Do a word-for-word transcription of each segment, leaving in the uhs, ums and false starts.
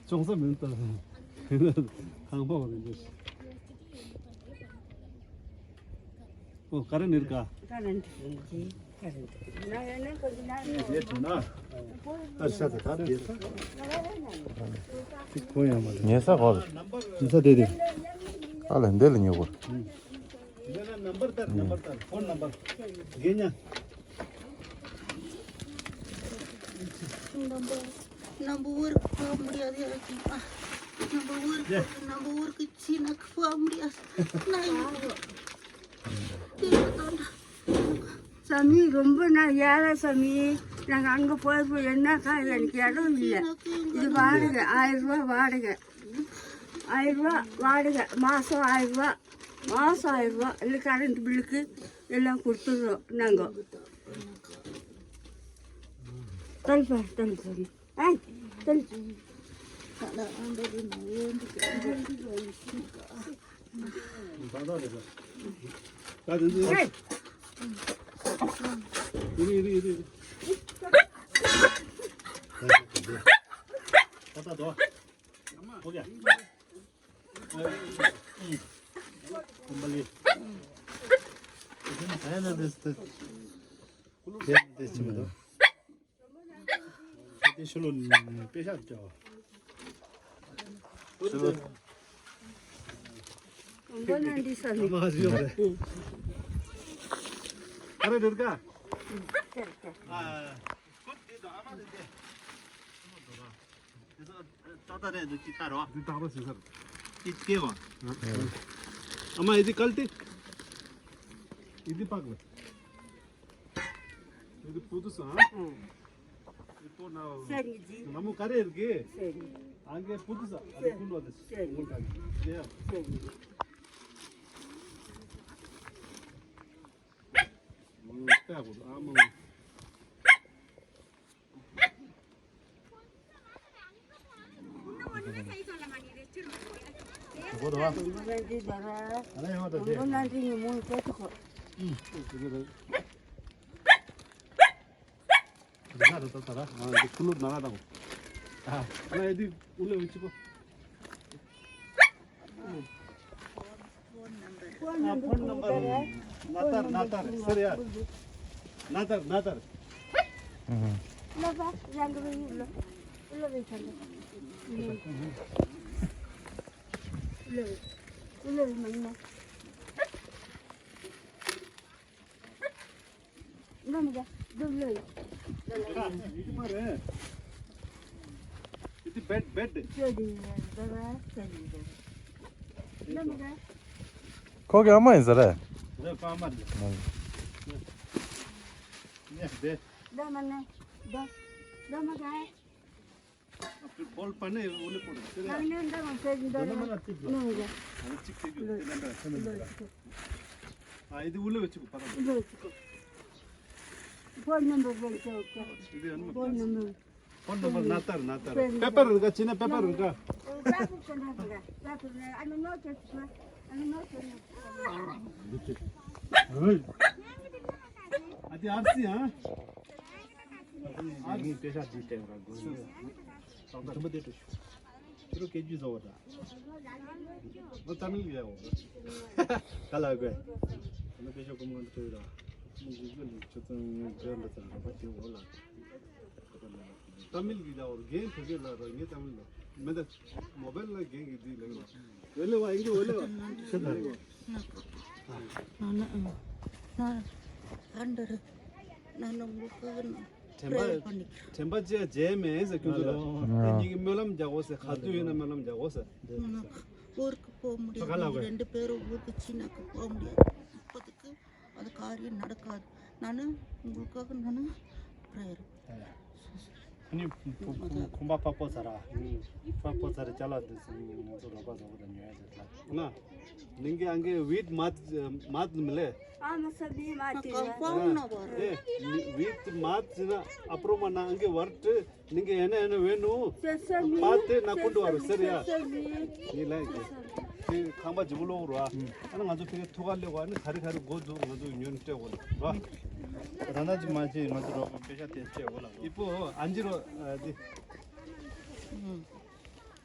ཅུང་ཟད་མིན་ད། ཁང་པ་བ་ལ་འདུག་ཨོ། ཀ་ར་ནིར་ཀ། ཀ་ར་ནིར་ཀ། ངེ་ས་གོ་ལ། ངེ་ས་དེ་དེ། ཨ་ལ་འདི་ལ་ཉོ་གོ། ནམ་བར་ལྟར། ནམ་བར་ལྟར། ཕོན་ནམ་བར། རྒན་ཉ། Number one ཁོ་མི་རེད་ཡ། ཨ། number one ཁོ། number one གི་ཚིག་ན་ཁོ་མི་རེད་ཡ། ན་ཡོད། དེ་ད་ད། ས་མི་རོམ་པ་ན་ཡ་ར་ས་མི་ན་གང་གི་པོ་པོ་ཡ་ན་ཁ་ཡ་ནི་ཡ་རོ་ཡ། འདི་བར་གི་ཨའི་རོ་བར་གི། ཨའི་རོ་བར་གི་མ་སོ་ཨའི་རོ། མ་སོ་ཨའི་རོ་ལི་ཀ་རན་ཏི་བིལ་གི་ལི་ལ་ཀུར་ཏུ་རོ་ནང་གི། ཏལ་པ་ཏལ་པ། ཨ། ཏན་ཏན། དེ་ཤུ་ལོ་པེ་ཤག་ཅོ། ཤུ་ལོ། ང་ན་འདི་ས་ནི། ཨ་མ་ཟིག་ཡོད་རེད། ཨ་རེ་རེད་ཀ། ཨ། ཁོ་དེ་དང་ཨ་མ་རེད་དེ། དེ་ཚོ་ཏག་ཏག་རེད་འདུག་ཅི་ལྟ་རོ། འདི་ཏག་ཏག་ཟིན་ས་རེད། ཅི་སྐྱེ་བ། ཨ་མ་ཡི་དེ་གལ་ཏེ། ཡི་དེ་པག་ལ། ཡི་དེ་པུ་དུ་ས། ཨ། ཡི་པོ་ན། སེ་ནི་ཇི། ལ་མོ་ག་རེ་རེད་གི། སེ་ནི། ཨང་ཀེ་པུ་དུ་ས། ཨ་དེ་ཀུན་ལོ་དེ། སེ་ནི། ཀུན་ལོ་དེ། སེ་ནི། ཕོན་ནམ་བར། ཕོན་ནམ་བར། ནཱ་ཐར། ནཱ་ཐར། སེར་ཡ། ནཱ་ཐར། ནཱ་ཐར། ནམ་ག་དུ་ལོ་ཡི། ཡི་དེ་མ་རེད། ཡི་དེ་བེད་བེད། ཅོ་དི་ནི་ཟ་ར་ཟ་ཡི་དེ། ནམ་ག་ཁོ་གི་ཨ་མ་ཡིན་ཟེར་རེད། རེད་ཁོ་ཨ་མ་རེད། ནས་བེད། ད་མ་ནས་ད་ད་མ་ག་བོལ་པ་ནས་འོ་ལེ་པོ་རེད། ནང་ནས་འདྲ་མ་ཟེར་འདྲ་རེད། ནང་ག་ཨ་ནི་གཅིག་བྱེད་རྒྱུ་དེ་འདྲ་འདྲ་ཁྱོད་ནས་འདྲ། ཨ་ཡི་དེ་འོ་ལེ་བ་གཅིག་པ་ར། འོ་ལེ་བ་གཅིག་པ། ཕོན་ནམ་བར་བར་ཅོ་ཅོ། ཕོན་ནམ་བར། ཕོན་ནམ་བར། ནཱ་ཐར། ནཱ་ཐར། པེ་པར་རེད་ཀ་ཅི་ན་པེ་པར་རེད་ཀ་ཨ་དེ་ཨར་སི་ཨ། ཨ་དེ་པེ་ཤག་ཅིག་སྟེར་ར་དགོས། ཁྱོད་རང་སྐད་རྒྱུད་བཟོ་བ་འདྲ། ཨོ་ཏ་མིལ་ཡ་འོ། ག་ལ་དགོས། ཨ་ནི་པེ་ཤག་ཀུན་མང་དུ་སྤྲོད་ར། མི་གཞི་ཀུན་ནི་ཆུ་ཚང་དགོས་འདྲ་ཚང་ར་པ་ཅིག་འོ་ལ། ཏ་མིལ་གྱི་ལ་འོར་རྒན་ཕེ་ཕེ་ལ་ར་ངས་ཏ་མིལ་ལ་མེད་ད། མོ་བེལ་ལ་རྒན་གྱི་དེ་ལ་ཡོད། འོ་ལེ་བ་ཨིན་གྱི་འོ་ལེ་བ། ཤ་ད་རེ། ན་ན་ཨ་ན་ཨ་འདྲ་རེ། ན་ན་མུ་ཀ་ན། དྲན་པ་དྲན་པ་ཅི་ཡ་བརྗེད་མེད་ཟེར་ཁྱོད་ཚོ་ལ། ཨ་ནི་གི་སྨོན་ལམ་རྒྱག་གོ་ཟེར། ག་དུས་ཡིན་ན་སྨོན་ལམ་རྒྱག་གོ་ཟེར། ཨོར་ཀི་པོ་མུ་རེ་རེ་འདི་པེ་རོ་ཨོར་ཀི་ཆི་ན་ཀི་པོ་མུ་རེ་པོ་དི་ཀི། ཨ་ད་ག་རི་ནར་ཀ་ན་ནི་མུ་ཀ་ན་ནི་པྲེར། ཁོང་པ་ཕག་པོ་ཚ་ར། ཕག་པོ་ཚ་ར་ཅ་ལག་འདི་ཚོ་ང་ཚོ་རོགས་པ་བཟོ་གི་དང་ཉོ་ཡ་དེ་ཚ། ན། ནིང་གི་ཨང་གི་ཝིད་མད་མད་མི་ལེ། ཨ་མ་ས་མི་མ་དེ་ཡ། ཨེ། ཝིད་མད་ཟེར་ན་ཨ་པྲོ་མ་ན་ཨང་གི་བར་ཏི་ནིང་གི་ཡ་ན་ཡ་ན་ཝེ་ནུ། པ་དེ་ན་ཀུན་འགྲོ་བ་རུ་ཟེར་ཡ། ནི་ལ་ཡ་གི། དེ་ཁང་པ་ཇི་བུ་ལོག་རུ་ཨ། ཨ་ན་ང་ཚོ་ཕི་གི་ཐུག་ག་ལེ་བ་ནི་ག་རི་ག་རི་གོ་འདུག་ང་ཚོ་ཉོན་སྤྲད་གོ་ལ་རུ་ཨ། ད་ན་ཅི་མ་ཅི་ང་ཚོ་རོགས་པ་པེ་ཤ་དེ་སྤྲད་གོ་ལ་རུ། ཨི་པོ་ཨན་ཇི་རོ་ཨ་དེ།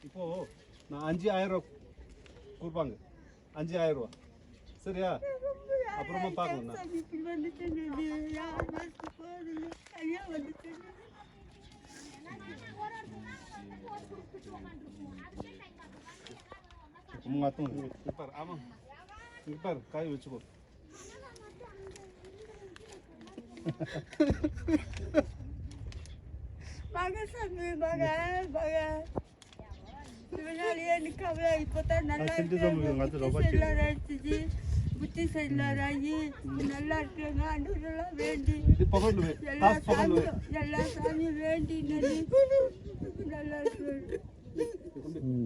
ཨི་པོ་ན་ཨན་ཇི་ཨའི་རོ་ཀུར་པང་གི། ཨན་ཇི་ཨའི་རོ། སེ་རི་ཡ། ཨ་པྲོ་མ་པག་ལ་ན། ཁོང་ང་ཏོང་ངེས་པར་ཨ་མ། ངེས་པར་ཀ་ཡོད་ཆུ་གོ། ཨ་སེམས་ཅན་ཚང་མས་ང་ཚོ་རོགས་པ་བྱེད། འདི་པ་ཀར་ལུ་བས། ཀཱས་པ་ཀར་ལུ་བས།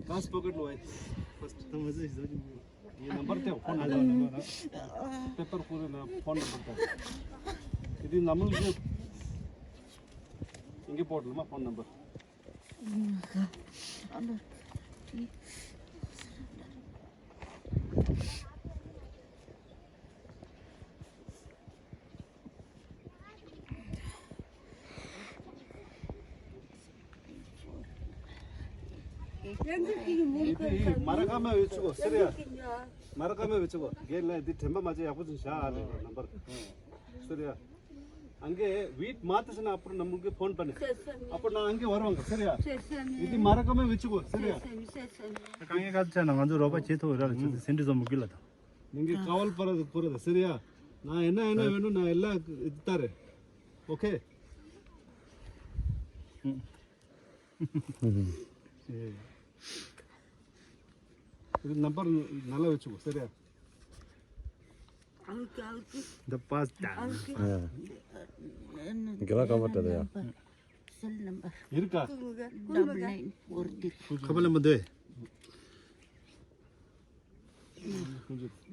ཀཱས་པ་ཀར་ལུ་བས། ཕར་སི་ཊི་ད་མ་ཟེར་ཞིག་ཟེར་གྱི་མི་འདུག་ངའི་ནམ་བར་དེ་ཕོན་ནམ་བར་ནམ་བར་པེ་པར་ཁུར་ན་ཕོན་ནམ་བར་དེ། དེ་དུས་ནམ་ལུགས་ཀྱི་ཨིང་གི་པོར་ལ་མ་ཕོན་ནམ་བར། མ་ར་ཀ་མ་ཡོད་ཆུ་གོ་སེ་རེ་ཡ། མ་ར་ཀ་མ་ཡོད་ཆུ་གོ་རྒན་ལ་འདི་དྲན་པ་མ་བརྗེད་ཡག་པོ་ཅིག་བཞག་ཨ་ནི་ནམ་བར་སེ་རེ་ཡ། ཨང་ཀི་ཝིད་མ་ཏི་ཤི་ན་ཨ་པུར་ནམ་གི་ཕོན་པ་ནི། ཨ་པུར་ན་ཨང་ཀི་བར་བང་གི་སེ་རེ་ཡ། ཡི་ཏི་མ་ར་ཀ་མ་ཝི་ཆུ་གོ་སེ་རེ་ཡ། དཀའ་ངལ་ག་ཚོད་ཆགས་ན་ང་ཚོ་རོགས་པ་བྱེད་ཐུབ་ར་ལ་ཆུ་ཏི་སེན་ཏི་ཟོ་མུ་གི་ལ་དང་། ནིང་གི་ཀ་ཝལ་པ་ར་དུ་ཁོ་ར་དང་སེ་རེ་ཡ། ན་ཨེ་ན་ཨེ་ན་ཝེ་ནུ་ན་ཨེ་ལ་ཏ་རེ། ཨོ་ཁེ། ནམ་བར་ན་ལ་ཝི་ཆུ་གོ་སེ་རེ་ཡ། The past done. ཨ། ག་ལ་ག་བ་ཏ་ཡ། Cell number ཡིར་ཀ། Double nine four three. ཁ་པ་ལ་མ་འདོད།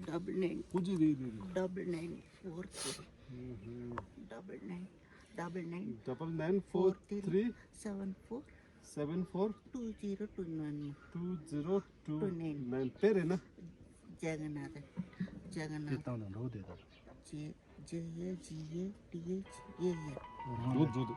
Double nine. ཁུ་ཅི་རེད་རེད་རེད། Double nine four three. Double nine. Double nine. Double nine four three. Seven four. Seven four. Two zero two nine. Two zero two nine. པེ་རེད་ན། ཇ་ག་ན་ད། ཇ་ག་ན་ད། དེ་བཏང་དང་འགྲོ་བསྡད་ད། ཇེ་ཇེ་ཡེ་ཇི་ཡེ་ཇི་ཡེ་ཡེ། འགྲོ་འགྲོ་འདུག